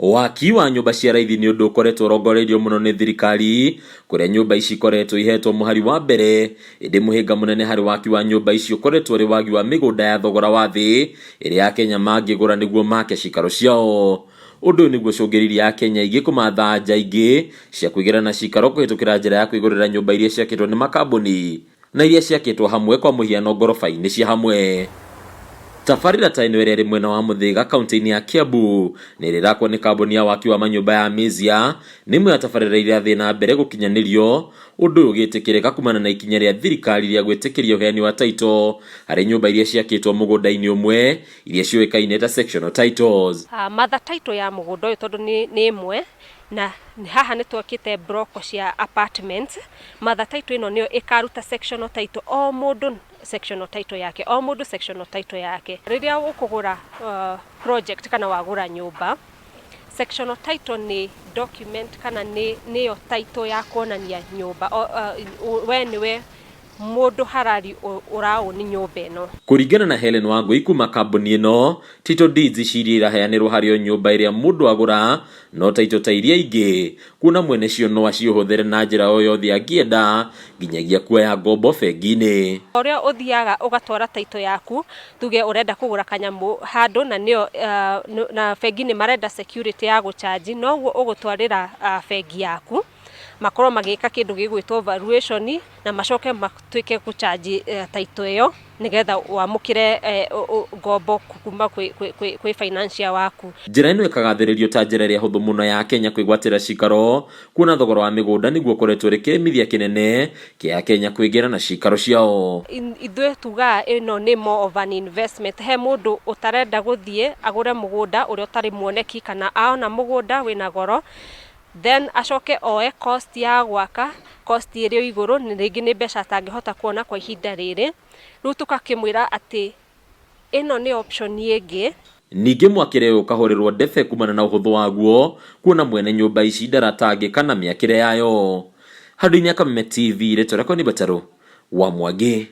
Waki wa nyũmba cia raithi nĩ ũndũ ũkoretwo ũrongoreirio mũno nĩ thirikari, kũrĩa nyũmba ici ikoretwo ihetwo mũhari wa mbere, ĩndĩ mũhĩnga mũnene harĩ waki wa nyũmba ici ũkoretwo ũrĩ wagi wa mĩgũnda ya thogora wa thĩ ĩrĩa Akenya mangĩgũra nĩguo make cikaro ciao. Ũndũ ũyũ nĩguo ũcũngĩrĩirie Akenya aingĩ kũmatha nja ingĩ cia kwĩgĩra na cikaro kũhĩtũkĩra njĩra ya kwĩgũrĩra nyũmba iria ciakĩtwo nĩ makambuni na iria ciakĩtwo hamwe kwa mũhiano ngoroba-inĩ cia hamwe. Tabarĩra ta ĩno ĩrĩa ĩrĩ mwena wa Mũthĩga kaunti-inĩ ya Kiambu na ĩrĩa ĩrakwo nĩ kambuni ya waki wa manyũmba ya Amazia nĩ ĩmwe ya tabarĩra iria irathiĩ na mbere gũkinyanĩrio, ũndũ ũyũ ũgĩtĩkĩrĩka kumana na ikinya rĩa thirikari rĩa gwĩtĩkĩria ũheani wa taito harĩ nyũmba iria ciakĩtwo mũgũnda-inĩ ũmwe iria ciũĩkaine ta sectional titles. Mother title ya mũgũnda ũyũ tondũ nĩ ĩmwe na haha nĩ twakĩte block cia apartments, mother title ĩno nĩyo ĩkaruta sectional title o mũndũ sectional title yake, o mũndũ sectional title yake. Rĩrĩa ũkũgũra project kana wagũra nyũmba, sectional title nĩ document kana nĩyo title ya kuonania nyũmba, we nĩwe mũndũ harari ũraũni nyũmba ĩno. Kũringana na Helen Wangui kuma kambuni ĩno, title deeds ici iria iraheanĩrwo harĩ o nyũmba ĩrĩa mũndũ agũra no title ta iria ingĩ, kuona mwene cio no aciũhũthĩre na njĩra o yothe angĩenda nginyagia kuoya ngombo bengi-inĩ. Ũrĩa ũthiaga ũgatwara title yaku, tuge ũrenda kũgũra kanyamũ handũ na nĩyo na bengi nĩ marenda security ya gũchanji, noguo ũgũtwarĩra bengi yaku makorwo magĩka kĩndũ gĩgwĩtwo valuation na macoke matuĩke gũchanji title ĩyo nĩgetha wamũkĩre ngombo kuma kwĩ financier waku. Njĩra ĩno ĩkagathĩrĩrio ta njĩra ĩrĩa hũthũ mũno ya Kenya kwĩgwatĩra cikaro, kuona thogora wa mĩgũnda nĩguo ũkoretwo ũrĩ kĩremithia kĩnene kĩa Kenya kwĩgĩra na cikaro ciao. Ithuĩ tugaga ĩno nĩ more of an investment, he mũndũ ũtarenda gũthiĩ agũre mũgũnda ũrĩa ũtarĩ muoneki kana aona mũgũnda wĩna goro, then acoke oe cost ya gwaka, cost ĩrĩ o igũrũ, rĩngĩ nĩ mbeca atangĩhota kuona kwa ihinda rĩrĩ, rĩu tũgakĩmwĩra atĩ ĩno nĩ option ĩngĩ. Ningĩ mwakĩre ũyũ ũkahũrĩrwo ndebe kumana na ũhũthũ waguo, kuona mwene nyũmba ici ndaratangĩka na mĩakĩre yayo. Handũ-inĩ ya Kameme TV, rĩtwa rĩakwa nĩ Batarũ wa Mwangi.